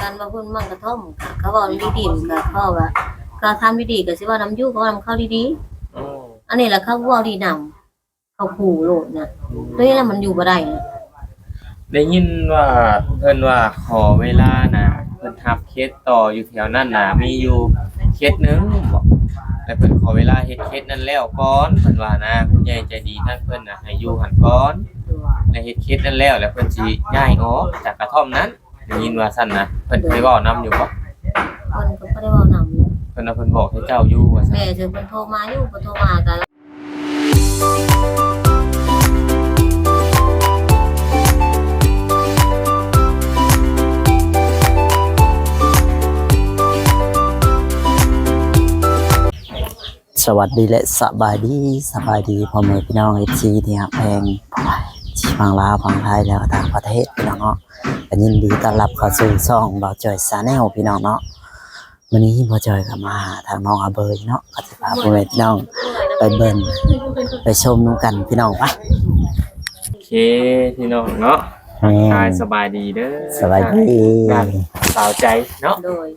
ການວ່າເພິ່ນໝັ້ນກະທ່ອມ ກະເວົ້າດີໆ ກະເຂົາວ່າ ກະຖາມດີໆ ກະຊິເວົ້ານຳຢູ່ ກະເວົ້ານຳເຂົາດີໆ. ໂອ້ ອັນນີ້ລະເຂົາເວົ້າດີນຳ ເຂົາຂູ່ໂລດນະ ໂຕນີ້ລະມັນຢູ່ບໍ່ໄດ້ນະ. ໄດ້ຍິນວ່າເພິ່ນວ່າຂໍເວລານະ ເພິ່ນຮັບເຂດຕໍ່ຢູ່ແຖວນັ້ນນະ ມີຢູ່ເຂດໜຶ່ງບໍ ແລ້ວເພິ່ນຂໍເວລາເຮັດເຂດນັ້ນແລ້ວກ່ອນ ເພິ່ນວ່ານະ ຜູ້ໃຫຍ່ໃຈດີທາງເພິ່ນນະ ໃຫ້ຢູ່ຫັ້ນກ່ອນ ແລ້ວເຮັດເຂດນັ້ນແລ້ວ ແລ້ວເພິ່ນຊິຍ້າຍອອກຈາກກະທ່ອມນັ້ນ. ໄດ້ຍິນວ່າຊັ້ນນະ ເພິ່ນໄດ້ເວົ້ານຳຢູ່ບໍ? ເພິ່ນກໍບໍ່ໄດ້ເວົ້ານຳ ເພິ່ນວ່າເພິ່ນບອກໃຫ້ເຈົ້າຢູ່ວ່າຊັ້ນ. ແມ່ນ ເພິ່ນໂທມາຢູ່ ເພິ່ນໂທມາກະ ສະຫວັດດີ ແລະ ສະບາຍດີ ສະບາຍດີພໍ່ແມ່ພີ່ນ້ອງ ເອັຟຊີ ທີ່ຮັກແພງ ທີ່ຝັ່ງລາວ ຝັ່ງໄທ ແລະ ຕ່າງປະເທດ ພີ່ນ້ອງເນາະ. ກໍຍິນດີຕ້ອນຮັບເຂົ້າສູ່ຊ່ອງບ່າວຈ້ອຍ Channel ພີ່ນ້ອງເນາະ. ມື້ນີ້ບ່າວຈ້ອຍກໍມາຫາທາງນ້ອງອາເບີເນາະ ກໍຊິພາພໍ່ແມ່ພີ່ນ້ອງໄປເບິ່ງ ໄປຊົມນຳກັນ ພີ່ນ້ອງ ໄປ. ໂອເຄ ພີ່ນ້ອງເນາະ ແມ່ນ ທັກທາຍສະບາຍດີເດີ ສະບາຍດີ ທາງດ້ານສາວໃຈເນາະ ໂດຍ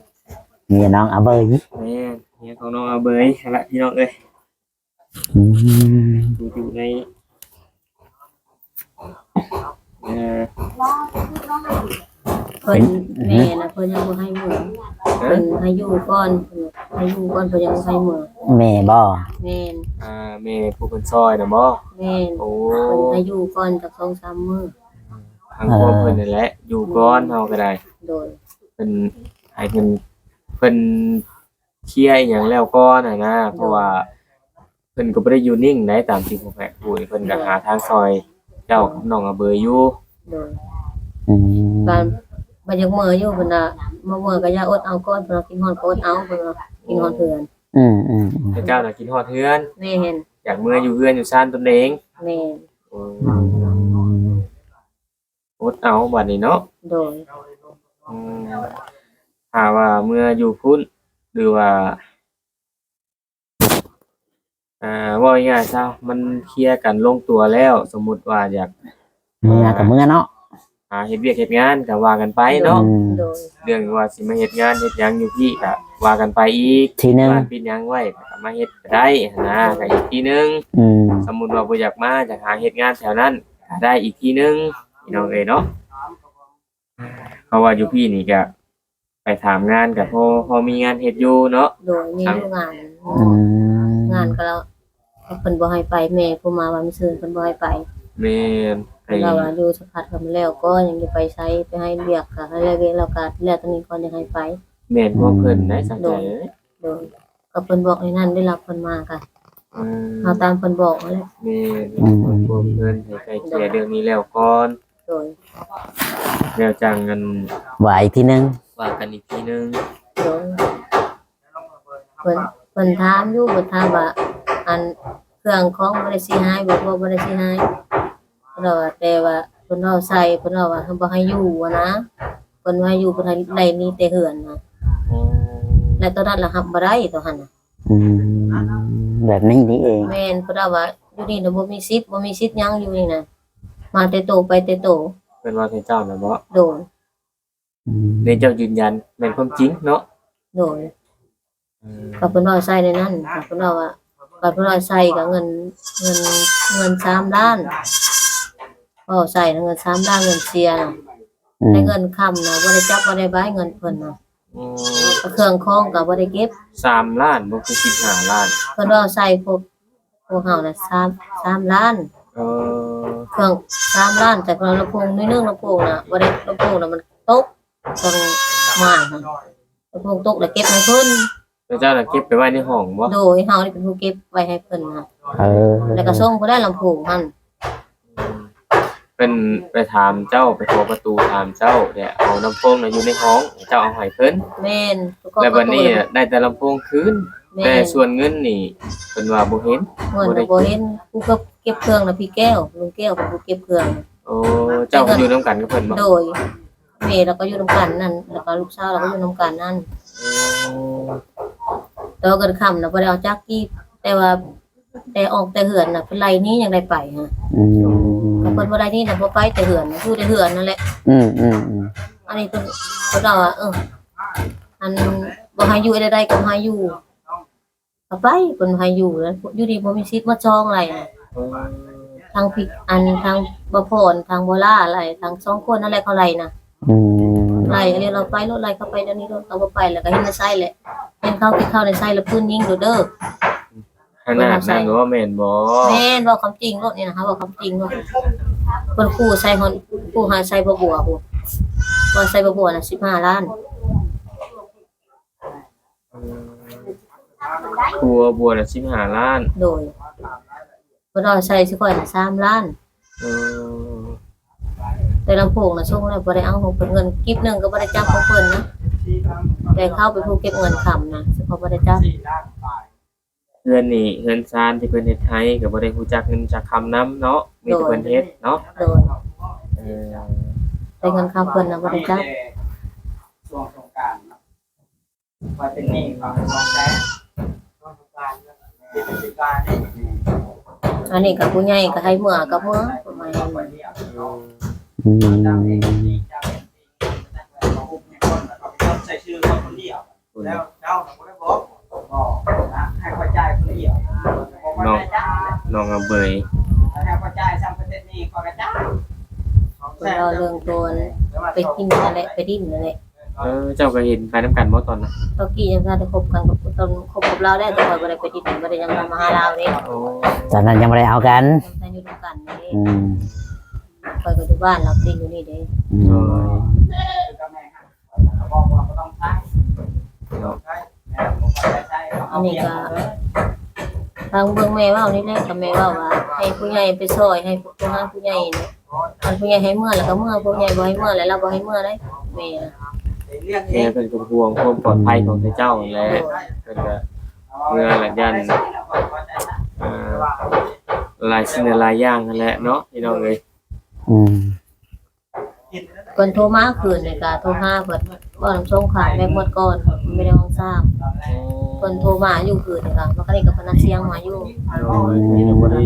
ເມຍນ້ອງອາເບີ ແມ່ນ ເມຍຂອງນ້ອງອາເບີຫັ້ນລະ ພີ່ນ້ອງເອີຍ. ອືມ ຢູ່ໃນ ເອີ ເພິ່ນ ເປັນ ແມ່ນະ ເພິ່ນຍັງບໍ່ໃຫ້ເມືອ ເອີ ເພິ່ນໃຫ້ຢູ່ກ່ອນ ເພິ່ນໃຫ້ຢູ່ກ່ອນ ເພິ່ນຍັງບໍ່ໃຫ້ເມືອ. ແມ່ບໍ? ແມ່ນ ອ່າ ແມ່ຜູ້ເພິ່ນຊ່ອຍນະບໍ? ແມ່ນ ໂອ້ ເພິ່ນໃຫ້ຢູ່ກ່ອນຈັກສອງສາມມື້ ທາງຄອບເພິ່ນນັ້ນແຫຼະ ຢູ່ກ່ອນ ເອີ ເຮົາກໍໄດ້ ໂດຍ ເພິ່ນໃຫ້ເພິ່ນ ເພິ່ນ ເຄລຍອີ່ຫຍັງແລ້ວກ່ອນຫັ້ນນະ ໂດຍ ເພາະວ່າເພິ່ນກໍບໍ່ໄດ້ຢູ່ນິ່ງໃດ໋ ຕາມທີ່ຜູ້ແພກຜູ້ເພິ່ນກໍ ໂດຍ ຫາທາງຊ່ອຍເຈົ້າກັບນ້ອງອາເບີຢູ່. ໂດຍ ອືມ ບາດ ບາດຢາກເມືອຢູ່ ເພິ່ນວ່າ ມາເມືອກໍຢ່າ ອົດເອົາກ່ອນ ເພິ່ນວ່າ ກິນຮອດກໍອົດເອົາ ເພິ່ນວ່າ ກິນຮອດເຮືອນ. ອືມໆ ເຈົ້ານະກິນຮອດເຮືອນ ແມ່ນ ຢາກເມືອຢູ່ເຮືອນຢູ່ຊານຕົນເອງ. ແມ່ນ ໂອ້ ອືມ ອົດເອົາບາດນີ້ເນາະ. ໂດຍ ອືມ ຖ້າວ່າເມືອຢູ່ພຸ້ນ ຫຼືວ່າ ອ່າ ເວົ້າງ່າຍໆຊະ ມັນເຄລຍກັນລົງຕົວແລ້ວ ສົມມຸດວ່າຢາກເມືອກໍເມືອເນາະ ຫາເຮັດວຽກເຮັດງານກໍວ່າກັນໄປເນາະ. ອືມ ໂດຍ ເລື່ອງວ່າຊິມາເຮັດງານເຮັດຫຍັງຢູ່ພີ້ກໍວ່າກັນໄປອີກທີໜຶ່ງ ບ້ານປິດຫຍັງໄວ້ກໍມາເຮັດກໍໄດ້ຫັ້ນນະ ກໍອີກທີໜຶ່ງ. ອືມ ສົມມຸດວ່າບໍ່ຢາກມາ ຢາກຫາເຮັດງານແຖວນັ້ນ ກໍໄດ້ອີກທີໜຶ່ງ ພີ່ນ້ອງເອີຍເນາະ. ເພາະວ່າຢູ່ພີ້ນີ້ກະໄປຖາມງານກະພໍ ພໍມີງານເຮັດຢູ່ເນາະ. ໂດຍ ມີຢູ່ງານ ອືມ ງານກະເພິ່ນບໍ່ໃຫ້ໄປ ແມ່ຜູ້ມາວ່າມື້ຊືນເພິ່ນບໍ່ໃຫ້ໄປ. ແມ່ນ ເພິ່ນວ່າຢູ່ສະພັດກະແລ້ວກໍຍັງຊິໄປໃສ ໄປໃຫ້ວຽກກະໃຫ້ແລ້ວວຽກແລ້ວກະແລ້ວຕອນນີ້ກ່ອນຈັ່ງໃຫ້ໄປ. ແມ່ນ ພວກເພິ່ນໄດ້ສັງເກດ ໂດຍ ກໍເພິ່ນບອກໃນນັ້ນໄດ້ ລັບເພິ່ນມາກະ ອືມ ເອົາຕາມເພິ່ນບອກຫັ້ນແຫຼະ. ແມ່ນ ອືມ ເພິ່ນໃຫ້ໄກ່ເກ່ຍເລື່ອງນີ້ແລ້ວກ່ອນ. ໂດຍ ແລ້ວຈັ່ງອັນ ວ່າອີກທີໜຶ່ງ ວ່າກັນອີກທີໜຶ່ງ. ໂດຍ ເພິ່ນ ເພິ່ນຖາມຢູ່ ເພິ່ນຖາມວ່າ ອັນ ເຄື່ອງຂອງບໍ່ໄດ້ເສຍຫາຍບໍ? ບໍ່ ບໍ່ໄດ້ເສຍຫາຍ. ເພິ່ນວ່າ ແຕ່ວ່າເພິ່ນເວົ້າໃສ່ ເພິ່ນເວົ້າວ່າບໍ່ໃຫ້ຢູ່ຫັ້ນນະ ເພິ່ນວ່າຢູ່ ເພິ່ນໃຫ້ໄລ່ໜີແຕ່ເຮືອນນະ. ອືມ ແລ້ວຕອນນັ້ນລະຮັບບໍ່ໄດ້ຕອນຫັ້ນນະ. ອືມ ແບບນີ້ນີ້ເອງ. ແມ່ນ ເພິ່ນວ່າຢູ່ນີ້ນະບໍ່ມີສິດ ບໍ່ມີສິດຫຍັງຢູ່ນີ້ນະ ມາແຕ່ໂຕໄປແຕ່ໂຕ. ເພິ່ນເວົ້າໃສ່ເຈົ້ານະບໍ? ໂດຍ. ອືມ ແລ້ວເຈົ້າຢືນຢັນແມ່ນຄວາມຈິງເນາະ? ໂດຍ. ອືມ ກໍເພິ່ນເວົ້າໃສ່ໃນນັ້ນ ເພິ່ນເວົ້າວ່າ ກໍເພິ່ນເວົ້າໃສ່ກໍເງິນ ເງິນ ເງິນສາມລ້ານ ເວົ້າໃສ່ນະ ເງິນສາມລ້ານ ເງິນເສຍນະ. ອືມ ແຕ່ເງິນຄຳນະ ບໍ່ໄດ້ຈັບບໍ່ໄດ້ບາຍເງິນເພິ່ນນະ. ອືມ ເຄື່ອງຂອງກໍບໍ່ໄດ້ເກັບ. ສາມລ້ານບໍ່ ຄືສິບຫ້າລ້ານ? ເພິ່ນເວົ້າໃສ່ພວກ ພວກເຮົານະ ສາມ ສາມລ້ານ. ເອີ ເຄື່ອງສາມລ້ານ ແຕ່ເພິ່ນເອົາລຳໂພງໜ້ອຍໜຶ່ງ ລຳໂພງນະ ບໍ່ໄດ້ ລຳໂພງນະມັນຕົກ ຕອນມານະ ລຳໂພງຕົກແລ້ວເກັບໃຫ້ເພິ່ນ. ແລ້ວເຈົ້ານະເກັບໄປໄວ້ໃນຫ້ອງບໍ? ໂດຍ ເຮົານີ້ເປັນຜູ້ເກັບໄວ້ໃຫ້ເພິ່ນນະ. ເອີ ແລ້ວກໍສົ່ງຜູ້ໃດລຳໂພງຫັ້ນ. ເພິ່ນໄປຖາມເຈົ້າ ໄປເຄາະປະຕູຖາມເຈົ້າ ແລ້ວເອົາລຳໂພງນະຢູ່ໃນຫ້ອງ ເຈົ້າເອົາໃຫ້ເພິ່ນ. ແມ່ນ ແລ້ວບັດນີ້ໄດ້ແຕ່ລຳໂພງຄືນ. ແມ່ນ ແຕ່ສ່ວນເງິນນີ້ເພິ່ນວ່າບໍ່ເຫັນ. ເງິນບໍ່ເຫັນ ຜູ້ເກັບ ເກັບເຄື່ອງນະ ພີ່ແກ້ວ ລຸງແກ້ວເປັນຜູ້ເກັບເຄື່ອງ. ໂອ້ ເຈົ້າກໍຢູ່ນຳກັນກັບເພິ່ນບໍ? ໂດຍ ແມ່ລາວກໍຢູ່ນຳກັນນັ້ນ ແລ້ວກໍລູກສາວລາວກໍຢູ່ນຳກັນນັ້ນ. ໂອ້ ແຕ່ວ່າເງິນຄຳນະບໍ່ໄດ້ເອົາຈັກກີບ ແຕ່ວ່າ ແຕ່ອອກແຕ່ເຮືອນນະ ເພິ່ນໄລ່ໜີຍັງໄດ້ໄປຫັ້ນ. ອືມ ຖ້າເພິ່ນບໍ່ໄລ່ໜີນະ ບໍ່ໄປແຕ່ເຮືອນນະ ຢູ່ແຕ່ເຮືອນນັ້ນແຫຼະ. ອືມໆໆ ເອົາ ອັນນີ້ເພິ່ນ ເພິ່ນເວົ້າວ່າ ເອີ ອັນ ບໍ່ໃຫ້ຢູ່ໃດໆກໍບໍ່ໃຫ້ຢູ່ ກໍໄປ ເພິ່ນບໍ່ໃຫ້ຢູ່ ແລ້ວຢູ່ນີ້ບໍ່ມີສິດໝົດສອງໄລ່ນະ ເອີ ທາງພິ ອັນ ທາງບໍ່ພອນ ທາງບໍ່ລາໄລ່ ທັງສອງຄົນນັ້ນແຫຼະເຂົາໄລ່ນະ ອືມ ໄລ່ ອັນນີ້ເຮົາໄປໂລດ ໄລ່ເຂົາໄປດຽວນີ້ໂລດ ເຂົາບໍ່ໄປແລ້ວກໍເຫັນໃນໄຊແຫຼະ ເຫັນເຂົາກິນເຂົ້າໃນໄຊແລ້ວປືນຍິງໂລດເດີ. ຂະໜາດນັ້ນບໍ່ແມ່ນບໍ່? ແມ່ນ ເວົ້າຄວາມຈິງໂລດນີ້ນະ ເຮົາເວົ້າຄວາມຈິງໂລດ ເພິ່ນຂູ່ໃສ່ຮອດ ຂູ່ຫາໃສ່ບໍ່ບົວພຸ້ນ ວ່າໃສ່ບໍ່ບົວນະສິບຫ້າລ້ານ ເອີ ຄູເອົາບົວນະສິບຫ້າລ້ານ ໂດຍ ເພິ່ນເອົາໃສ່ຊຸຂ້ອຍນະສາມລ້ານ ເອີ ແຕ່ລຳໂພງນະສົ່ງແລ້ວບໍ່ໄດ້ເອົາຂອງເພິ່ນ ເງິນກີບໜຶ່ງກໍບໍ່ໄດ້ຈັບຂອງເພິ່ນນະ ແຕ່ເຂົາເປັນຜູ້ເກັບເງິນຄຳນະ ເຂົາບໍ່ໄດ້ຈັບ. ເຮືອນນີ້ ເຮືອນຊານທີ່ເພິ່ນເຮັດໃຫ້ ກໍບໍ່ໄດ້ຮູ້ຈັກເງິນຈັກຄຳນຳເນາະ ມີແຕ່ເພິ່ນເຮັດເນາະ ໂດຍ ເອີ ແຕ່ເງິນຄຳເພິ່ນນະບໍ່ໄດ້ຈັບ ຊ່ວງສົງການເນາະ ວ່າເປັນໜີ້ເຂົາສອງແສນ ຊ່ວງສົງການ ອັນນີ້ກໍຜູ້ໃຫຍ່ກໍໃຫ້ເມືອກໍເມືອ ອືມ ແລ້ວເຈົ້ານະບໍ່ໄດ້ບອກ ບອກນະ ໃຫ້ຂ້ອຍຈ່າຍຄົນດຽວ ນ້ອງ ນ້ອງອະເບີຍ ໃຫ້ຂ້ອຍຈ່າຍຊ້ຳປະເທດນີ້ຂ້ອຍກໍຈ່າຍ ເພິ່ນເວົ້າເລື່ອງໂຕນໄປກິນນັ້ນແຫຼະ ໄປດິນນັ້ນແຫຼະ. ເອີ ເຈົ້າກໍເຫັນໄປນຳກັນບໍ່ຕອນນັ້ນ? ຕອນກີ້ຍັງບໍ່ທັນໄດ້ຄົບກັນກັບ ຕອນຄົບກັບລາວແລ້ວ ແຕ່ຂ້ອຍບໍ່ໄດ້ໄປດິນ ບໍ່ໄດ້ຍັງມາຫາລາວເດ້. ໂອ້ ຕອນນັ້ນຍັງບໍ່ໄດ້ເອົາກັນ ຍັງຢູ່ນຳກັນເດ້. ອືມ ຂ້ອຍກໍຢູ່ບ້ານ ລາວໄປດິນຢູ່ນີ້ເດ້. ອືມ ໂດຍ ເນາະ ອັນນີ້ກໍຟັງເບິ່ງແມ່ເວົ້ານີ້ແຫຼະ ກໍແມ່ເວົ້າວ່າໃຫ້ຜູ້ໃຫຍ່ໄປຊ່ອຍ ໃຫ້ໂທຫາຜູ້ໃຫຍ່ນີ້ ຄັນຜູ້ໃຫຍ່ໃຫ້ເມືອແລ້ວກໍເມືອ ຜູ້ໃຫຍ່ບໍ່ໃຫ້ເມືອແລ້ວ ລາວບໍ່ໃຫ້ເມືອເດ້ ແມ່ນະ. ແມ່ເພິ່ນກໍຫ່ວງຄວາມປອດໄພຂອງເຈົ້າຫັ້ນແຫຼະ ໂດຍ ເພິ່ນກໍເມືອລະຢ້ານ ອ່າ ຫຼາຍສິ່ງຫຼາຍຢ່າງຫັ້ນແຫຼະເນາະ ພີ່ນ້ອງເອີຍ. ອືມ ເພິ່ນໂທມາຄືນນີ້ກະໂທຫາເພິ່ນ ເວົ້ານຳສົງຄາມແມັກໝົດກ່ອນ ແມ່ນວງສາມ ເພິ່ນໂທມາຢູ່ຄືນນີ້ກະ ບັກກະນີ້ກະເພິ່ນອັດສຽງມາຢູ່ ໂດຍ ບໍ່ໄດ້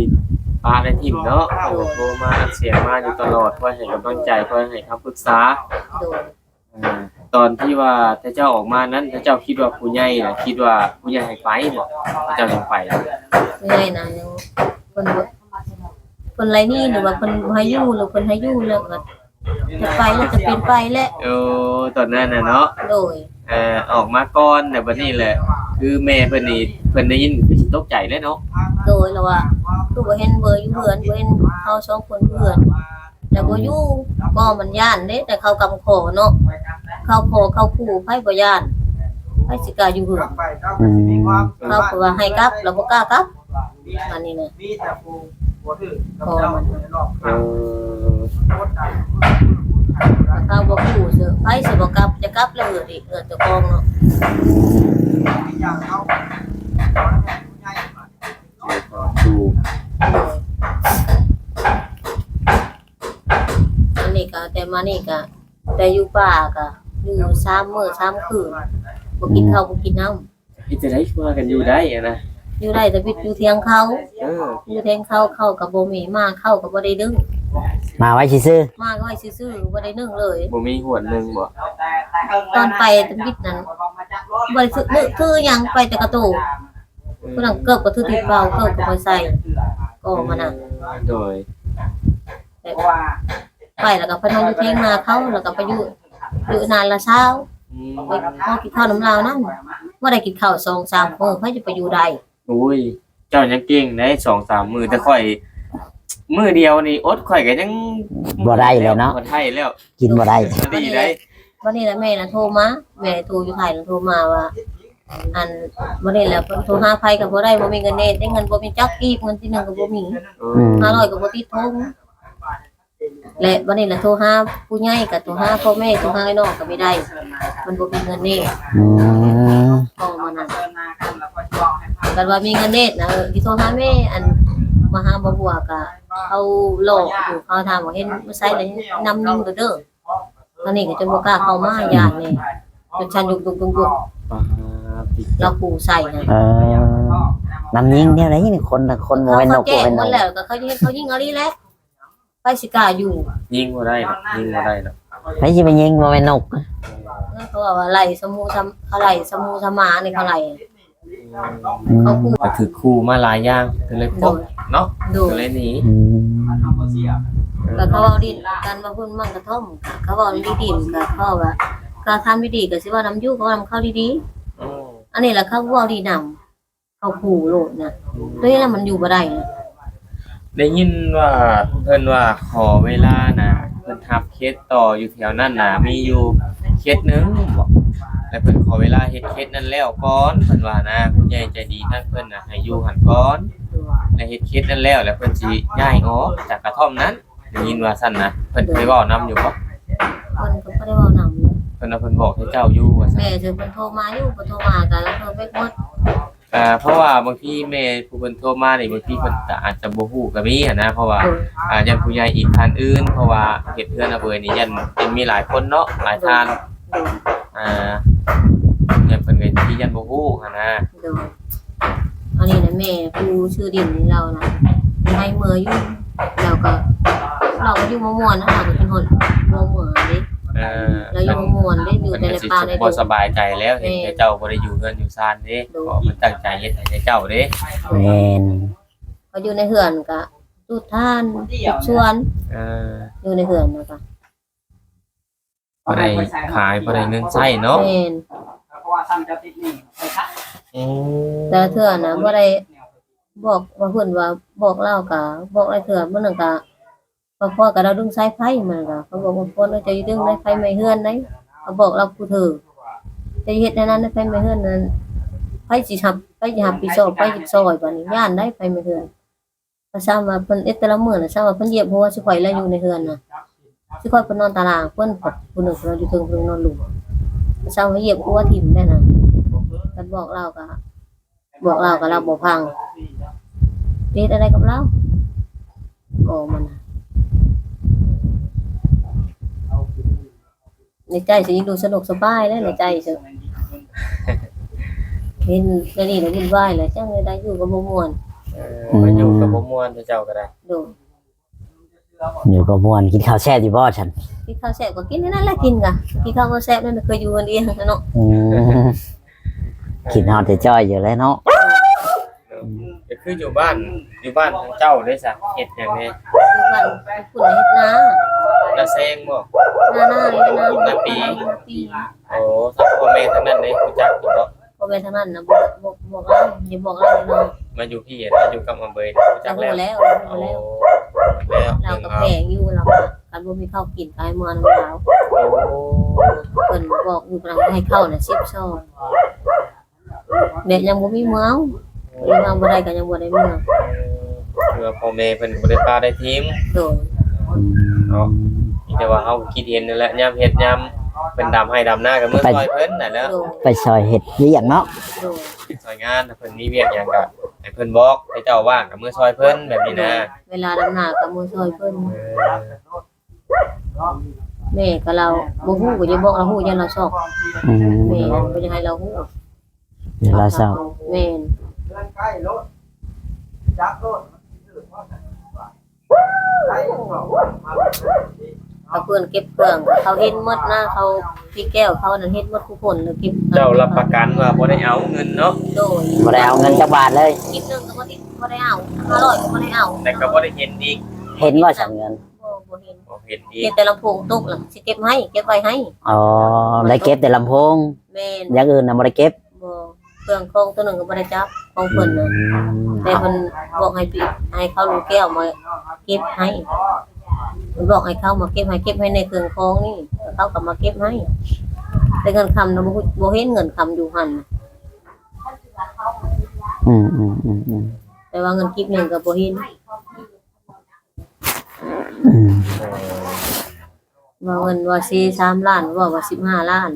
ປະໄດ້ຖິ້ມເນາະ ໂດຍ ໂທມາອັດສຽງມາຢູ່ຕະຫຼອດ ຄອຍໃຫ້ກຳລັງໃຈ ຄອຍໃຫ້ຄຳປຶກສາ ໂດຍ ອ່າ ຕອນທີ່ວ່າເຈົ້າອອກມານັ້ນ ເຈົ້າຄິດວ່າຜູ້ໃຫຍ່ນະ ຄິດວ່າຜູ້ໃຫຍ່ໃຫ້ໄປບໍ່ ເຈົ້າຍັງໄປ ຜູ້ໃຫຍ່ນະ ຍັງ ເພິ່ນບໍ່ ເພິ່ນໄລ່ໜີ ຫຼືວ່າເພິ່ນບໍ່ໃຫ້ຢູ່ ຫຼືເພິ່ນໃຫ້ຢູ່ແລ້ວກໍຈະໄປແລ້ວ ຈະເປັນໄປແລ້ວ. ໂອ້ ຕອນນັ້ນນະເນາະ ໂດຍ ເອີ ອອກມາກ່ອນ ແລ້ວບັດນີ້ແຫຼະ ຄືແມ່ເພິ່ນນີ້ ເພິ່ນໄດ້ຍິນຄືຊິຕົກໃຈແຫຼະເນາະ ໂດຍ ລາວວ່າຄືບໍ່ເຫັນເບີຢູ່ເຮືອນ ບໍ່ເຫັນເຮົາສອງຄົນຢູ່ເຮືອນ ແລ້ວບໍ່ຢູ່ ກໍມັນຢ້ານເດ້ ແຕ່ເຂົາກຳຂໍເນາະ ເຂົາຂໍເຂົາຂູ່ ໃຜບໍ່ຢ້ານ ໃຜຊິກ້າຢູ່ເຮືອນ ອືມ ເຂົາກໍວ່າໃຫ້ກັບ ລາວບໍ່ກ້າກັບ ອັນນີ້ນະ ມີແຕ່ຜູ້ບໍ່ຖືກກັບເຈົ້າຢູ່ໃນລອບຂ້າງ ເອີ ຖ້າບໍ່ຄູ່ເຊີ ໃຜຊິບໍ່ກັບ ຈະກັບແລ້ວເອື້ອນອີກ ເອື້ອນເຈົ້າຂອງເນາະ ອັນນີ້ກໍ ແຕ່ມານີ້ກໍ ແຕ່ຢູ່ປ່າກໍຢູ່ສາມມື້ສາມຄືນ ບໍ່ກິນເຂົ້າ ອືມ ບໍ່ກິນນ້ຳ. ເຮັດຈັ່ງໃດຄືວ່າກັນຢູ່ໄດ້ຫັ້ນນະ? ຢູ່ໄດ້ ແຕ່ຢູ່ທຽງເຂົາ ເອີ ຢູ່ທຽງເຂົາ ເຂົາກໍບໍ່ມີ ມາເຂົາກໍບໍ່ໄດ້ດຶງ ມາໄວ້ຊື່ໆ ມາໄວ້ຊື່ໆ ບໍ່ໄດ້ດຶງເລີຍ ບໍ່ມີຫວນໜຶ່ງບໍ່? ຕອນໄປທຳອິດນັ້ນ ບໍ່ໄດ້ຖື ຖືຫຍັງ ໄປແຕ່ກະໂຕ ເອີ ຜູ້ນັ້ນເກີບກໍຖືຕິດເປົ່າ ເກີບກໍບໍ່ໃສ່ ກໍມານະ ໂດຍ ແບບ ໄປແລ້ວກໍໄປນອນຢູ່ທຽງນາເຂົາ ແລ້ວກໍໄປຢູ່ ຢູ່ນາລະຊາວ ອືມ ໄປຂໍກິນເຂົ້ານຳລາວນຳ ບໍ່ໄດ້ກິນເຂົ້າສອງສາມມື້ ໃຜຈະໄປຢູ່ໄດ້? ໂອ້ຍ ເຈົ້າຍັງເກັ່ງໄດ໋ ສອງສາມມື້ ແຕ່ຂ້ອຍ ມື້ດຽວນີ້ອົດ ຂ້ອຍກໍຍັງບໍ່ໄດ້ແລ້ວເນາະ ບໍ່ໄດ້ແລ້ວ ກິນບໍ່ໄດ້ ບໍ່ໄດ້ ບັດນີ້ລະແມ່ນະໂທມາ ແມ່ໂທຢູ່ໄທນະ ໂທມາວ່າ ອັນ ບໍ່ໄດ້ແລ້ວ ໂທຫາໃຜກໍບໍ່ໄດ້ ບໍ່ມີເງິນເນດ ໄດ້ເງິນບໍ່ມີຈັກກີບ ເງິນທີໜຶ່ງກໍບໍ່ມີ ອືມ ຫ້າຮ້ອຍກໍບໍ່ຕິດຖົງ ແລະ ບັດນີ້ລະໂທຫາຜູ້ໃຫຍ່ ກໍໂທຫາພໍ່ແມ່ ໂທຫາອ້າຍນ້ອງກໍບໍ່ໄດ້ ມັນບໍ່ມີເງິນເນດ ອືມ ກໍມານັ້ນ ຄັນວ່າມີເງິນເນດນະ ເອີ ຊິໂທຫາແມ່ ອັນ ມາຫາບໍ່ບົວ ກໍເຂົາຫຼໍ່ຢູ່ ເຂົາຖາມວ່າເຫັນມາໃສແລ້ວນຳຍິງໂລດເດີ ອັນນີ້ກໍຈົນບໍ່ກ້າເຂົ້າມາ ຢ້ານນີ້ ຈົນສັ່ນຍຸກໆໆ ປາດ ລາວຂູ່ໃສ່ນະ ເອີ ນຳຍິງແນວໃດນີ້ ຄົນ ຄົນບໍ່ແມ່ນນົກບໍ່ແມ່ນໜູ ແລ້ວກໍເຂົາຍິງ ເຂົາຍິງອີ່ຫຼີແຫຼະ ໃຜຊິກ້າຢູ່ ຍິງບໍ່ໄດ້ດອກ ຍິງບໍ່ໄດ້ດອກ ໃຜຊິໄປຍິງ ບໍ່ແມ່ນນົກ. ເອີ ເຂົາເວົ້າວ່າໄລ່ສະໝູສຳ ເຂົາໄລ່ສະໝູສຳມານີ້ ເຂົາໄລ່ ອືມ ເຂົາຂູ່ ກໍຖືກຂູ່ມາຫຼາຍຢ່າງ ກໍເລີຍປົກເນາະ ໂດຍ ກໍເລີຍໜີ. ອືມ ແລ້ວເຂົາເວົ້າດິນກັນວ່າເພິ່ນມັນກະທ່ອມ ເຂົາເວົ້າດີໆ ກໍເຂົາວ່າ ກໍທຳດີໆ ກໍຊິເວົ້ານຳຢູ່ ກໍເວົ້ານຳເຂົາດີໆ. ອືມ ອັນນີ້ລະເຂົາເວົ້າດີນຳ ເຂົາຂູ່ໂລດນະ ໂຕນີ້ລະມັນຢູ່ບໍ່ໄດ້ນະ. ໄດ້ຍິນວ່າເພິ່ນວ່າຂໍເວລານະ ເພິ່ນຮັບເຂດຕໍ່ຢູ່ແຖວນັ້ນນະ ມີຢູ່ເຂດໜຶ່ງບໍ ແລ້ວເພິ່ນຂໍເວລາເຮັດເຂດນັ້ນແລ້ວກ່ອນ ເພິ່ນວ່ານະ. ຜູ້ໃຫຍ່ໃຈດີທາງເພິ່ນນະ ໃຫ້ຢູ່ຫັ້ນກ່ອນ ແລ້ວເຮັດເຂດນັ້ນແລ້ວ ແລ້ວເພິ່ນຊິຍ້າຍອອກຈາກກະທ່ອມນັ້ນ. ໄດ້ຍິນວ່າຊັ້ນນະ ເພິ່ນເຄີຍເວົ້ານຳຢູ່ບໍ? ເພິ່ນກໍບໍ່ໄດ້ເວົ້ານຳ ເພິ່ນວ່າເພິ່ນບອກໃຫ້ເຈົ້າຢູ່ວ່າຊັ້ນ. ແມ່ນ ເພິ່ນໂທມາຢູ່ ເພິ່ນໂທມາກໍເພິ່ນເປັກໝົດ. ອ່າ ເພາະວ່າບາງທີແມ່ຜູ້ເພິ່ນໂທມານີ້ ບາງທີເພິ່ນກໍອາດຈະບໍ່ຮູ້ກໍມີຫັ້ນນະ ເພາະວ່າ ໂດຍ ອ່າ ຢ້ານຜູ້ໃຫຍ່ອີກທ່ານອື່ນ ເພາະວ່າເຂດເຮືອນອາເບີຍນີ້ຢ້ານເປັນມີຫຼາຍຄົນເນາະ ຫຼາຍທ່ານ ໂດຍ ອ່າ ຢ້ານເພິ່ນກໍຊິຢ້ານບໍ່ຮູ້ຫັ້ນນະ. ໂດຍ ອັນນີ້ນະແມ່ຜູ້ຊື້ດິນນີ້ລາວນະ ໃຫ້ເມືອຢູ່ ລາວກໍ ລາວກໍຢູ່ບໍ່ມ່ວນນະ ລາວກໍຄິດຮອດບໍ່ເມືອເດ້. ເອີ ລາວຢູ່ບໍ່ມ່ວນເດ້ ຢູ່ແຕ່ໃນປ່າໃນດົງ ເພິ່ນກໍຊິບໍ່ສະບາຍໃຈແລ້ວ ເຫັນແມ່ ແຕ່ເຈົ້າບໍ່ໄດ້ຢູ່ເຮືອນຢູ່ຊານເດ້ ໂດຍ ເພາະເພິ່ນຕັ້ງໃຈເຮັດໃຫ້ແຕ່ເຈົ້າເດ້. ແມ່ນ ກໍຢູ່ໃນເຮືອນກໍຈູດຖ່ານ ຈູດສວນ ເອີ ຢູ່ໃນເຮືອນນະກະ ບໍ່ໄດ້ຂາຍ ບໍ່ໄດ້ເງິນໃຊ້ເນາະ. ແມ່ນ ອືມ ແຕ່ເທື່ອນະບໍ່ໄດ້ບອກວ່າ ເພິ່ນວ່າບອກລາວກະບອກຫຼາຍເທື່ອ ມື້ໜຶ່ງກະ ພອດກະລາວດຶງສາຍໄຟ ມື້ນັ້ນກະເຂົາບອກວ່າ ພອດເອີຍ ເຈົ້າຢ່າດຶງໄດ໋ ໄຟໄໝ້ເຮືອນໄດ໋ ເຂົາບອກລາວຄູ່ເທື່ອ ເຈົ້າຢ່າເຮັດແນວນັ້ນເດີ ໄຟໄໝ້ເຮືອນນັ້ນ ໃຜຊິຮັບ ໃຜຊິຮັບຜິດຊອບ ໃຜຊິຊ່ອຍ ບາດນີ້ຢ້ານໄດ໋ ໄຟໄໝ້ເຮືອນ. ກໍຊ້ຳວ່າເພິ່ນເຮັດແຕ່ລະມື້ນະ ຊ້ຳວ່າເພິ່ນຢຽບຫົວຊິຂ້ອຍແລ້ວຢູ່ໃນເຮືອນນະ ຊິຂ້ອຍເພິ່ນນອນຕາລ່າງ ເພິ່ນຜູ້ໜຶ່ງເພິ່ນນອນຢູ່ເທິງ ຜູ້ໜຶ່ງນອນລຸ່ມ ຊ້ຳວ່າຢຽບຫົວຖິ້ມແລ້ວນະ. ຄັນບອກລາວກໍ ບອກລາວກໍລາວບໍ່ຟັງ ເຮັດແນວໃດກັບລາວ ກໍມັນນະ. ໃນໃຈຊິຢູ່ສະໜຸກສະບາຍແລ້ວ ໃນໃຈຊິ ເຫັນແນວນີ້ແລ້ວວຸ່ນວາຍແລ້ວ ຈັ່ງໃດຢູ່ກໍບໍ່ມ່ວນ. ເອີ ອືມ ມາຢູ່ກໍບໍ່ມ່ວນ ເຈົ້າກໍໄດ້ ໂດຍ ຢູ່ກໍມ່ວນ. ກິນເຂົ້າແຊບຢູ່ບໍ່ຊັ້ນ? ກິນເຂົ້າແຊບກໍກິນນັ້ນແຫຼະ ກິນກະ ກິນເຂົ້າບໍ່ແຊບນັ້ນ ເຄີຍຢູ່ຄົນດຽວເນາະ. ອືມ ຄິດຮອດແຕ່ຈ້ອຍຢູ່ແຫຼະເນາະ. ກໍຄືຢູ່ບ້ານ ຢູ່ບ້ານຂອງເຈົ້າເດ້ຊະ ເຮັດຫຍັງແດ່? ຢູ່ບ້ານພຸ້ນເຮັດນາ ນາແຊງບໍ? ນາ ນາ ນາ ນາປີ ນາປີ. ໂອ້ ທາງພໍ່ແມ່ທາງນັ້ນເດ້ ຮູ້ຈັກຢູ່ບໍ? ພໍ່ແມ່ທາງນັ້ນນະ ບໍ່ ບໍ່ ບໍ່ເວົ້າ ຢ່າບອກລາວເນາະ. ມາຢູ່ພີ້ນະ ຢູ່ກັບອາເບີຍ ຮູ້ຈັກແລ້ວ ຮູ້ແລ້ວ ໂອ້ ແລ້ວ ລາວກໍແພງຢູ່ ລາວກໍ ຄັນບໍ່ມີເຂົ້າກິນກໍໃຫ້ເມືອນຳລາວ. ໂອ້ ເພິ່ນບອກຢູ່ ເພິ່ນໃຫ້ເຂົ້ານະ ສິບຊອງ ແບບຍັງບໍ່ມີເມືອເອົາ ເມືອບໍ່ໄດ້ກໍຍັງບໍ່ໄດ້ເມືອ. ຄືວ່າພໍ່ແມ່ເພິ່ນກໍບໍ່ໄດ້ປະໄດ້ຖິ້ມ ໂດຍ ເນາະ. ມີແຕ່ວ່າເຮົາກໍຄິດເຫັນນັ້ນແຫຼະ ຍາມເຮັດຍາມເພິ່ນດຳໄຮ່ດຳນາກໍເມືອຊ່ອຍເພິ່ນນັ້ນແຫຼະ ໂດຍ ໄປຊ່ອຍເຮັດວຽກເນາະ ໂດຍ ຊ່ອຍງານ ຖ້າເພິ່ນມີວຽກຫຍັງກໍໃຫ້ເພິ່ນບອກ ໃຫ້ເຈົ້າວ່າງກໍເມືອຊ່ອຍເພິ່ນແບບນີ້ນະ ໂດຍ ເວລາດຳນາກໍເມືອຊ່ອຍເພິ່ນ. ເອີ ແມ່ກໍລາວບໍ່ຮູ້ ກໍຢ່າບອກລາວຮູ້ ຢ້ານລາວຊອກ ອືມ ແມ່ບໍ່ຢາກໃຫ້ລາວຮູ້ ຢ້ານລາວຊອກ ແມ່ນ. ເຂົາເພິ່ນເກັບເຄື່ອງ ເຂົາເຫັນໝົດນະ ເຂົາ ພີ່ແກ້ວເຂົານັ້ນເຫັນໝົດທຸກຄົນ ແລ້ວເກັບ ເຈົ້າຮັບປະກັນວ່າບໍ່ໄດ້ເອົາເງິນເນາະ? ໂດຍ ບໍ່ໄດ້ເອົາເງິນຈັກບາດເລີຍ ກິບໜຶ່ງກໍບໍ່ໄດ້ ບໍ່ໄດ້ເອົາ ຫ້າຮ້ອຍກໍບໍ່ໄດ້ເອົາ ແຕ່ກໍບໍ່ໄດ້ເຫັນອີກ ເຫັນບໍ່ຊັ້ນເງິນ? ບໍ່ ບໍ່ເຫັນ ບໍ່ເຫັນອີກ ເຫັນແຕ່ລຳໂພງຕົກລະຊິເກັບໃຫ້ ເກັບໄວ້ໃຫ້. ອໍ ໄດ້ເກັບແຕ່ລຳໂພງ ແມ່ນ ຢ່າງອື່ນນະບໍ່ໄດ້ເກັບ? ບໍ່ ເຄື່ອງຂອງໂຕໜຶ່ງກໍບໍ່ໄດ້ຈັບຂອງເພິ່ນນະ ອືມ ແຕ່ເພິ່ນບອກໃຫ້ ໃຫ້ເຂົາລູກແກ້ວມາເກັບໃຫ້ ເພິ່ນບອກໃຫ້ເຂົາມາເກັບໃຫ້ ເກັບໃຫ້ໃນເຄື່ອງຂອງນີ້ ເຂົາກໍມາເກັບໃຫ້ ແຕ່ເງິນຄຳນະ ບໍ່ ບໍ່ເຫັນເງິນຄຳຢູ່ຫັ້ນນະ. ອືມ ແຕ່ວ່າເງິນກິບໜຶ່ງກໍບໍ່ເຫັນ. ອືມ ເອີ ວ່າເງິນວ່າສີ່ ສາມລ້ານ ເວົ້າວ່າສິບຫ້າລ້ານ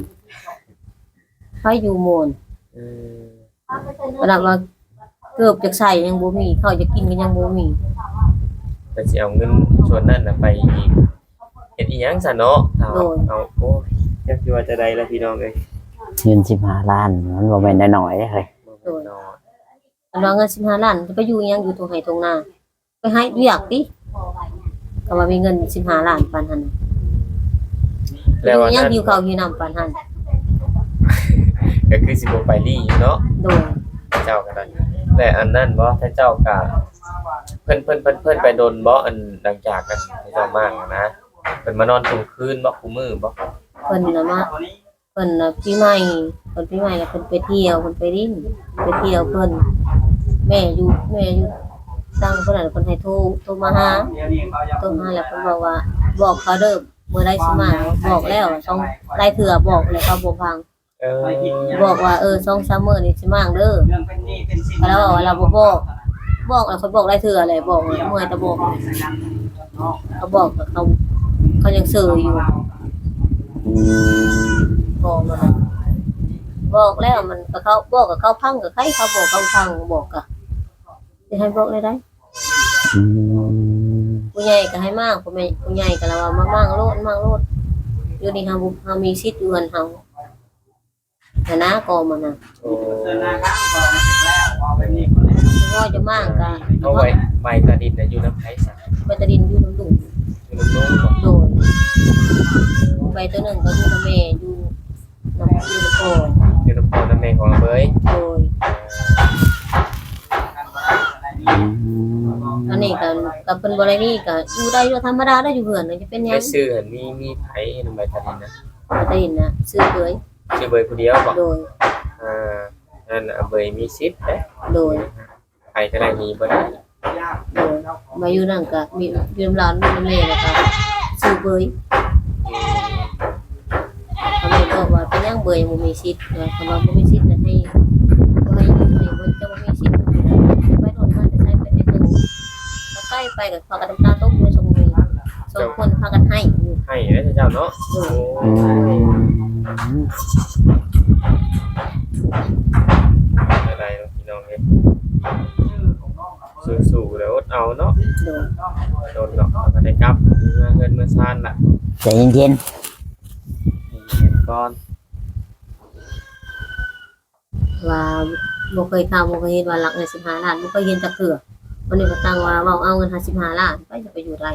ໃຜຢູ່ມ່ວນ ເອີ ຂະໜາດວ່າເກີບຈາກໃສ່ຍັງບໍ່ມີ ເຂົ້າຈາກກິນກໍຍັງບໍ່ມີ ກໍຊິເອົາເງິນສ່ວນນັ້ນນະໄປອີກ ເຮັດອີ່ຫຍັງຊະເນາະ? ໂດຍ ເອົາ ໂອ້ຍ ຈັກຊິວ່າຈັ່ງໃດລະພີ່ນ້ອງເອີຍ ເງິນສິບຫ້າລ້ານ ມັນບໍ່ແມ່ນນ້ອຍໆເດ້ເຮີ້ຍ ບໍ່ແມ່ນນ້ອຍ. ຄັນວ່າເງິນສິບຫ້າລ້ານ ຈະໄປຢູ່ອີ່ຫຍັງ ຢູ່ທົ່ງໄຮ່ທົ່ງນາ ໄປຫາເຮັດວຽກຕິ ຄັນວ່າມີເງິນສິບຫ້າລ້ານປານຫັ້ນນະ. ແລ້ວອັນນັ້ນ ຍັງຫິວເຂົ້າຫິວນ້ຳປານຫັ້ນ ກໍຄືຊິບໍ່ໄປລີ້ຢູ່ເນາະ. ໂດຍ ເຈົ້າກໍໄດ້ ແລະ ອັນນັ້ນບໍ່ ທ່ານເຈົ້າກໍ ເພິ່ນ ເພິ່ນ ເພິ່ນ ເພິ່ນໄປດົນບໍ່ ອັນຫຼັງຈາກອັນເຈົ້າມາຫັ້ນນະ ເພິ່ນມານອນທຸ່ງຄືນບໍ່ ຄູ່ມື້ບໍ່? ເພິ່ນນະມາ ເພິ່ນນະປີໃໝ່ ເພິ່ນປີໃໝ່ແລ້ວເພິ່ນໄປທ່ຽວ ເພິ່ນໄປຫຼິ້ນ ໄປທ່ຽວເພິ່ນ ແມ່ຢູ່ ແມ່ຢູ່ຕ່າງປະເທດ ເພິ່ນໃຫ້ໂທ ໂທມາຫາ ໂທມາແລ້ວເພິ່ນບອກວ່າ ບອກເຂົາເດີ ມື້ໃດຊິມາ ບອກແລ້ວ ສອງ ຫຼາຍເທື່ອບອກແລ້ວເຂົາບໍ່ຟັງ. ເອີ ບອກວ່າ ເອີ ສອງສາມມື້ນີ້ຊິມາເດີ ແລ້ວເວົ້າວ່າລາວບໍ່ບອກ ບອກແລ້ວຂ້ອຍບອກຫຼາຍເທື່ອແລ້ວ ບອກເມື່ອຍແຕ່ບອກ ເຂົາບອກ ເຂົາ ເຂົາຍັງເຊີຢູ່. ອືມ ບອກແລ້ວມັນ ບອກແລ້ວມັນກໍເຂົາ ບອກກໍເຂົາພັງກໍໃຄ ເຂົາບອກເຂົາພັງ ບອກກໍຊິໃຫ້ບອກແນວໃດ? ອືມ ຜູ້ໃຫຍ່ກໍໃຫ້ມາງ ຜູ້ແມ່ ຜູ້ໃຫຍ່ກໍລະວ່າມາມາງໂລດ ມາງໂລດ ຢູ່ນີ້ເຮົາບໍ່ ເຮົາມີສິດຢູ່ເຮືອນເຮົາຫັ້ນນະ ກໍມັນນະ. ໂອ້ ເວົ້າຈະມາງກໍ ເອົາໄວ້ ໄມ້ຕາດິນນະຢູ່ນຳໃຜຊະ? ໄມ້ຕາດິນຢູ່ນຳລຸງ ຢູ່ນຳລຸງບໍ? ໂດຍ ໄມ້ໂຕໜຶ່ງກໍຢູ່ນຳແມ່ ຢູ່ ນຳ ຢູ່ນຳພໍ່ ຢູ່ນຳພໍ່ນຳແມ່ຂອງອາເບີຍ. ໂດຍ ອືມ ອັນນີ້ກໍ ກໍເພິ່ນບໍ່ໄດ້ມີ ກໍຢູ່ໄດ້ຢູ່ທຳມະດາໄດ້ຢູ່ເຮືອນ ຈະເປັນຫຍັງ? ໃນຊື່ຫັ້ນມີ ມີໃຜນຳໃບຕາດິນນະ? ໃບຕາດິນນະ ຊື່ເບີຍ ຊື່ເບີຍຜູ້ດຽວບໍ? ໂດຍ ອ່າ ນັ້ນອາເບີຍມີສິດເດ້. ໂດຍ ໃຜກໍໄດ້ ໜີບໍ່ໄດ້. ໂດຍ ມາຢູ່ນັ້ນກໍມີ ຢູ່ນຳຫຼານ ຢູ່ນຳແມ່ ແລ້ວກໍຊື່ເບີຍ. ອືມ ກໍແມ່ບອກວ່າ ເປັນຫຍັງເບີຍຍັງບໍ່ມີສິດນະ? ຄັນວ່າບໍ່ມີສິດນະ ໃຫ້ ບໍ່ໃຫ້ຢູ່ ໃຫ້ບໍ່ ຈະບໍ່ມີສິດຢູ່ໃດ. ໄປໂລດ ມາແຕ່ໃສ ໄປແຕ່ໂຕ ກໍໄປ ໄປກໍພາກັນນ້ຳຕາຕົກຢູ່ ສອງຄົນ ສອງຄົນພາກັນໄຫ້ຢູ່ ໄຫ້ເດ້ເຈົ້າເນາະ. ໂດຍ ອືມ ໄດ້ເນາະ ພີ່ນ້ອງເອີຍ ສູ້ໆ ແລ້ວອົດເອົາເນາະ. ໂດຍ ໂດນດອກ ກໍໄດ້ກັບເມືອເຮືອນເມືອຊານລະ. ໃຈເຢັນໆ ໃຈເຢັນກ່ອນ ວ່າບໍ່ເຄີຍຂ່າວ ບໍ່ເຄີຍເຫັນວ່າລັກເງິນສິບຫ້າລ້ານ ບໍ່ເຄີຍເຫັນຈັກເທື່ອ. ວັນນີ້ມາຕັ້ງວ່າເວົ້າເອົາເງິນຫ້າສິບຫ້າລ້ານ ໃຜຈະໄປຢູ່ໄດ້?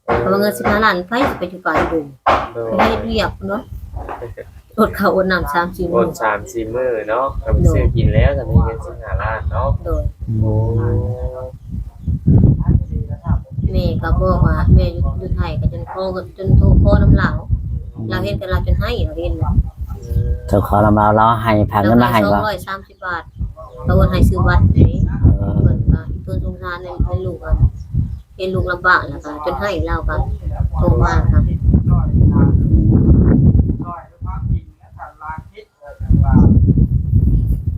ເອີ ເພາະວ່າເງິນສິບຫ້າລ້ານ ໃຜຊິໄປຢູ່ກາງດົງ ໂດຍ ໄປເຮັດວຽກເນາະ ອົດເຂົ້າອົດນ້ຳສາມສີ່ມື້ ອົດສາມສີ່ມື້ເນາະ ກໍໄປ ໂດຍ ຊື້ກິນແລ້ວ ກໍມີເງິນສິບຫ້າລ້ານເນາະ. ໂດຍ ໂອ້ ແມ່ກໍບອກວ່າ ແມ່ຢູ່ ຢູ່ໄທກໍຈົນຂໍ ຈົນໂທຂໍນຳລາວ ລາວເຫັນກັບລາວຈົນໄຫ້ ລາວເຫັນ ເຈົ້າຂໍນຳລາວ ລາວໃຫ້ ພາເງິນມາໃຫ້ບໍ່? ສອງຮ້ອຍສາມສິບບາດ ລາວໂອນໃຫ້ຊື້ບັດເດ້. ເອີ ເພິ່ນກໍຕົນສົງສານໃນ ໃນລູກ ເຫັນລູກລຳບາກ ແລ້ວກໍຈົນໄຫ້ ລາວກໍໂທມາ ກໍ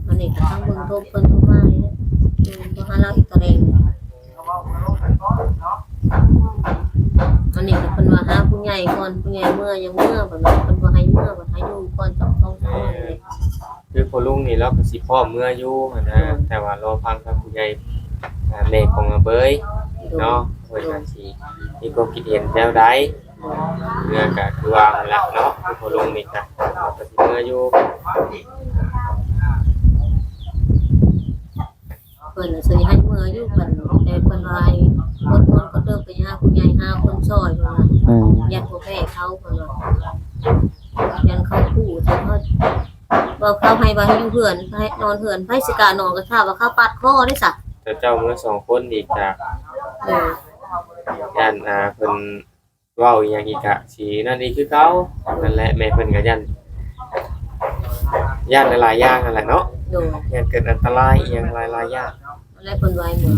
ອັນນີ້ກໍທັງເບິ່ງໂທເພິ່ນໂທມານີ້ແຫຼະ ໂທຫາລາວອີກຕອນແລງ. ອັນນີ້ກໍເພິ່ນວ່າຫາຜູ້ໃຫຍ່ກ່ອນ ຜູ້ໃຫຍ່ເມືອ ຍັງເມືອ ເພິ່ນວ່າເພິ່ນບໍ່ໃຫ້ເມືອ ເພິ່ນໃຫ້ຢູ່ກ່ອນຈັກສອງສາມມື້ນີ້ແຫຼະ. ຄືພໍ່ລຸງນີ້ລາວກໍຊິພ້ອມເມືອຢູ່ຫັ້ນນະ ໂດຍ ແຕ່ວ່າລໍຟັງທາງຜູ້ໃຫຍ່ ອ່າ ແມ່ຂອງອາເບີຍ ໂດຍ ເນາະ ເພິ່ນວ່າຊິມີຄວາມຄິດເຫັນແນວໃດ. ເມືອກໍຄືວ່າຫັ້ນແຫຼະເນາະ ຄືພໍ່ລຸງນີ້ກໍ ກໍຊິເມືອຢູ່ ເພິ່ນຊິໃຫ້ເມືອຢູ່ ເພິ່ນ ແຕ່ເພິ່ນວ່າໃຫ້ອົດທົນກໍເຕີບໄປຫາຜູ້ໃຫຍ່ ຫາຄົນຊ່ອຍ ເພິ່ນວ່າ ອືມ ຢ້ານບໍ່ແພ້ເຂົາ ເພິ່ນວ່າ ຢ້ານເຂົາຂູ່ ຖ້າເຮົາ ວ່າເຂົາໃຫ້ວ່າໃຫ້ຢູ່ເຮືອນ ໃຫ້ນອນເຮືອນ ໃຜຊິກ້ານອນ ກໍຖ້າວ່າເຂົາປາດຄໍເດ້ຊະ. ແຕ່ເຈົ້າເມືອສອງຄົນອີກ ກໍ ເອີ ຢ້ານ ອ່າ ເພິ່ນ ເວົ້າອີ່ຫຍັງອີກກະຊິນັ້ນອີກຄືເກົ່າ. ນັ້ນແຫຼະ ແມ່ເພິ່ນກະຢ້ານ ຢ້ານຫຼາຍໆຢ່າງຫັ້ນແຫຼະເນາະ. ໂດຍ ຢ້ານເກີດອັນຕະລາຍອີ່ຫຍັງຫຼາຍໆຢ່າງ. ແລ້ວເພິ່ນວ່າໃຫ້ເມືອ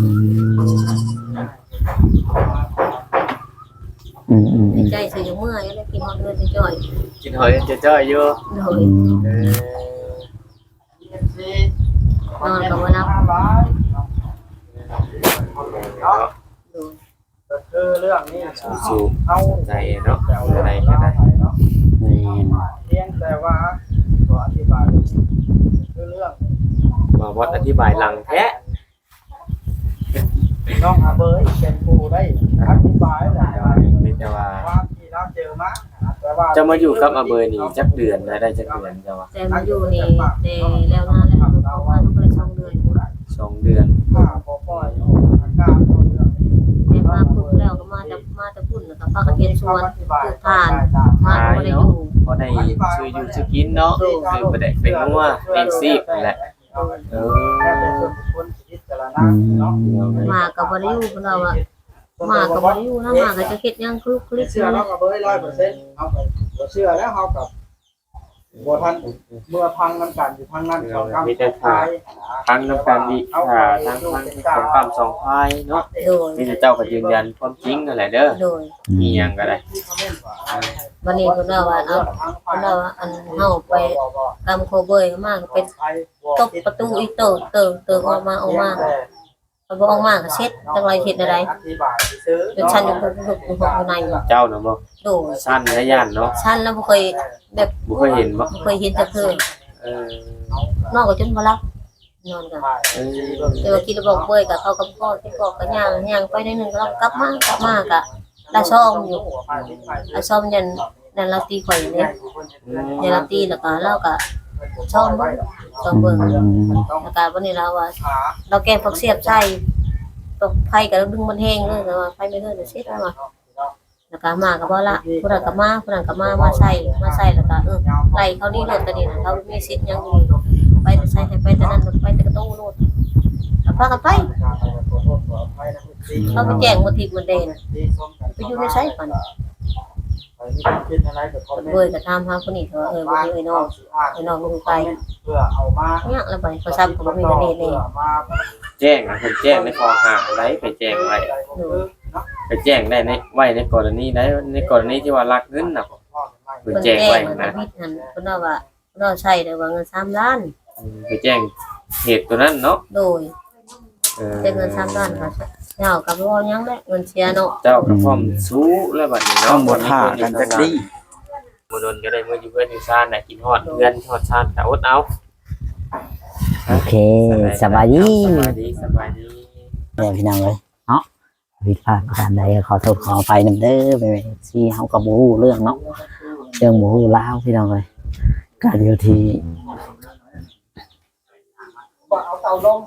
ອືມ ອືມ ໃນໃຈຊິຢາກເມືອຢູ່ແລ້ວ ຄິດຮອດເຮືອນຈ້ອຍໆ ຄິດຮອດເຮືອນຈ້ອຍໆຢູ່. ໂດຍ ອືມ ເອີ ນອນກໍບໍ່ຫຼັບ. ເນາະ ໂດຍ ກໍຄືເລື່ອງນີ້ ສູ້ໆ ເຮົາໃຈເນາະ ຈະເອົາເລື່ອງໃດກໍໄດ້ ເນາະ ແມ່ນ ພຽງແຕ່ວ່າຂໍອະທິບາຍ ຄືເລື່ອງ ບ່າວອດອະທິບາຍຫຼັງແທ້ ນ້ອງອາເບີຍເປັນຜູ້ໄດ້ອະທິບາຍແຫຼະ ມີແຕ່ວ່າ ຄວາມທີ່ລາວເຈີມາ ແຕ່ວ່າ ເຈົ້າມາຢູ່ກັບອາເບີຍນີ້ຈັກເດືອນ ໄດ້ຈັກເດືອນເຈົ້າວ່າ? ແຕ່ມາຢູ່ນີ້ແຕ່ແລ້ວມາແລ້ວ ປະມານໄດ້ສອງເດືອນ ສອງເດືອນ ຖ້າບໍ່ປ່ອຍອອກອາການເລື່ອງນີ້ ແຕ່ມາປຶບແລ້ວກໍມາແຕ່ ມາແຕ່ພຸ້ນ ແລ້ວກໍ ພາກັນເຮັດສວນ ປູກຖ່ານ ມາກໍບໍ່ໄດ້ຢູ່ ພໍໄດ້ຊື້ຢູ່ຊື້ກິນເນາະ ໂດຍ ຊື້ປາແດກແປ້ງນົວ ລ້ຽງຊີບຫັ້ນແຫຼະ ໂດຍ ເອີ ອືມ ມາກໍບໍ່ໄດ້ຢູ່ ເພິ່ນວ່າ ມາກໍບໍ່ໄດ້ຢູ່ນະ ມາກໍຈະເຮັດຫຍັງ ຄະລຸກຄະລິກ ເຊື່ອ ນັ້ນແຫຼະ ເຮົາກໍບໍ່ຮ້ອຍເປີເຊັນ ເຮົາກໍບໍ່ເຊື່ອແລ້ວ ເຮົາກໍ ບໍ່ທັນເມືອພັງນຳກັນຢູ່ທາງນັ້ນ ເອີ ສອງກຳ ມີແຕ່ຖ້າພັງນຳກັນອີກ ຖ້າທາງ ທາງສອງກຳສອງຝ່າຍເນາະ ໂດຍ ມີແຕ່ເຈົ້າກໍຢືນຢັນຄວາມຈິງຫັ້ນແຫຼະເດີ ໂດຍ ມີຫຍັງກໍໄດ້ ບັດນີ້ເພິ່ນວ່າ ເອົາ ເພິ່ນວ່າ ອັນ ເຮົາໄປກຳໂຄເບີຍມາ ໄປຕົບປະຕູອີກ ເຕີ ເຕີ ເຕີ ອອກມາ ອອກມາ ຄັນບໍ່ອອກມາກໍເສັດ ຈັກວ່າເຮັດແນວໃດ ຈົນສັ່ນຢູ່ ຢູ່ໃນ ເຈົ້ານະບໍ່? ໂດຍ ສັ່ນແລະຢ້ານເນາະ ສັ່ນແລ້ວບໍ່ເຄີຍແບບ ບໍ່ເຄີຍເຫັນບໍ່? ບໍ່ເຄີຍເຫັນຈັກເທື່ອ ເອີ ນອນກໍຈົນບໍ່ຫຼັບ ນອນກໍ ເອີ ແຕ່ວ່າກິນແລ້ວບອກເມື່ອຍກໍເຂົ້າກັບປອດ ກິນປອກກໍຍ່າງ ຍ່າງໄປໜ້ອຍໜຶ່ງກໍກັບມາ ກັບມາກໍລະຊອມຢູ່ ລະຊອມ ຍັນ ນັ້ນລາວຕີຂ້ອຍເດ້ ອືມ ຍາລາຕີ ແລ້ວກໍລາວກໍຊອມເບິ່ງ ຊອມເບິ່ງ ອືມ ແລ້ວກໍບັດນີ້ລາວວ່າ ລາວແກງຜັກສຽບໃສ່ ຕົກໄຟກໍດຶງມັນແຮງເລີຍ ແລ້ວວ່າໄຟໄມ່ເລີຍ ເສັດແລ້ວວ່າ ແລ້ວກໍມາກໍບໍ່ລະ ຜູ້ນັ້ນກໍມາ ຜູ້ນັ້ນກໍມາ ມາໃສ່ ມາໃສ່ ແລ້ວກໍ ເອີ ໄລ່ເຂົານີ້ໂລດ ຕອນນີ້ນະ ເຂົາບໍ່ມີສິດຫຍັງຢູ່ ໄປແຕ່ໃສໃຫ້ໄປແຕ່ນັ້ນ ໄປແຕ່ກະໂຕໂລດ ແລ້ວພາກັນໄປ ເຂົາໄປແຈ້ງໝົດທິດໝົດແດນ ໄປຢູ່ໃນໃສບັດນີ້ ເອີຍກໍຖາມຫາຄົນນີ້ ເອີຍ ບໍ່ມີເອື້ອຍນ້ອງ ເອື້ອຍນ້ອງບໍ່ໄປ ຍາກລະໄປ ໂທລະສັບກໍບໍ່ມີ ແນວນີ້ແນ່ ແຈ້ງນະ ເພິ່ນແຈ້ງໃນຂໍ້ຫາໃດ ໄປແຈ້ງໄວ້ ໂດຍ ໄປແຈ້ງໄດ້ໃນ ໄວ້ໃນກໍລະນີໃດ ໃນກໍລະນີທີ່ວ່າລັກເງິນນະ ເພິ່ນແຈ້ງໄວ້ຫັ້ນນະ ເພິ່ນແຈ້ງຫັ້ນນະ ເພິ່ນວ່າ ເນາະ ໃຊ້ໄດ້ວ່າເງິນສາມລ້ານ ອືມ ໄປແຈ້ງເຫດຕົວນັ້ນເນາະ ໂດຍ ເອີ ແຕ່ເງິນສາມລ້ານກໍເຈົ້າກໍບໍ່ເວົ້າຫຍັງແຫຼະ ເງິນເສຍເນາະ ເຈົ້າກໍພ້ອມສູ້ແລ້ວບັດນີ້ເນາະ ຕ້ອງບໍ່ຖ້າກັນຈັກດີ້ ບໍ່ດົນກໍໄດ້ເມືອຢູ່ເຮືອນຢູ່ຊານນະ ກິນຮອດເຮືອນຮອດຊານກໍອົດເອົາ ໂອເຄ ສະບາຍດີ ສະບາຍດີ ສະບາຍດີ ເດີພີ່ນ້ອງເອີຍເນາະ. ຜິດພາດປະການໃດ ຂໍໂທດຂໍອະໄພນຳເດີ ແມ່ນເອັຟຊີ ເຮົາກໍບໍ່ຮູ້ເລື່ອງເນາະ ເລື່ອງບໍ່ຮູ້ລາວພີ່ນ້ອງເອີຍ ກໍຢູ່ທີ່ ບໍ່ເອົາເຕົາລົງ.